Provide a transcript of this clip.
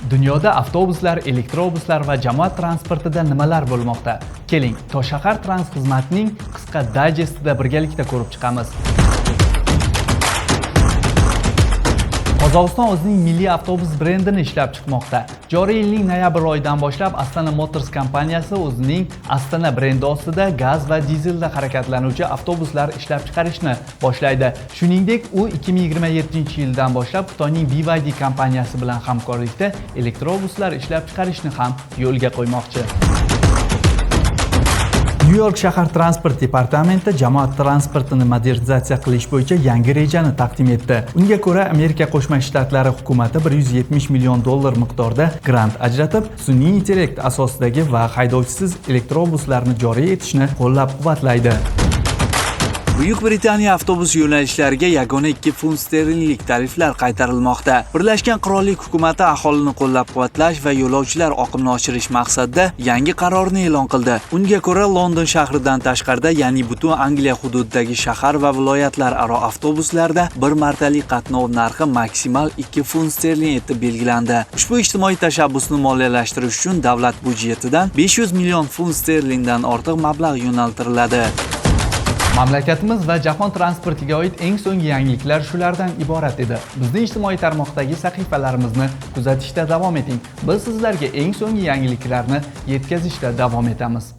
Dunyoda avtobuslar, elektrobuslar va jamoat transportida nimalar bo'lmoqda? Keling, Toshshahar Trans xizmatining qisqa dayjestida birgalikda ko'rib chiqamiz. Qozog'iston o'zining milliy avtobus brendini ishlab chiqmoqda. Joriy yilning noyabr oyidan boshlab Astana Motors kompaniyasi o'zining Astana brendi ostida gaz va dizelda harakatlanuvchi avtobuslar ishlab chiqarishni boshlaydi. Shuningdek, u 2027-yildan boshlab Xitoyning BYD kompaniyasi bilan hamkorlikda elektrobuslar ishlab chiqarishni ham yo'lga qo'ymoqchi. Nyu-York shahar transport departamenti jamoat transportini modernizatsiya qilish bo'yicha yangi rejani taqdim etdi. Unga ko'ra, Amerika Qo'shma Shtatlari hukumati 170 million dollar miqdorda grant ajratib, sun'iy intellekt asosidagi va haydovchisiz elektrobuslarni joriy etishni qo'llab-quvvatlaydi. Buyuk Britaniya avtobus yo'nalishlariga yagona 2 funt sterlinglik tariflar qaytarilmoqda. Birlashgan Qirollik hukumati aholini qo'llab-quvvatlash va yo'lovchilar oqimini oshirish maqsadida yangi qarorni e'lon qildi. Unga ko'ra, London shahridan tashqarida, ya'ni butun Angliya hududidagi shahar va viloyatlararo avtobuslarda bir martalik qatnov narxi maksimal 2 funt sterling etib belgilandi. Ushbu ijtimoiy tashabbusni moliyalashtirish uchun davlat byudjetidan 500 million funt sterlingdan ortiq mablag' yo'naltiriladi. Mamlakatimiz va jahon transportiga oid eng so'nggi yangiliklar shulardan iborat edi. Bizni ijtimoiy tarmoqdagi sahifalarimizni kuzatishda davom eting. Biz sizlarga eng so'nggi yangiliklarni yetkazishda davom etamiz.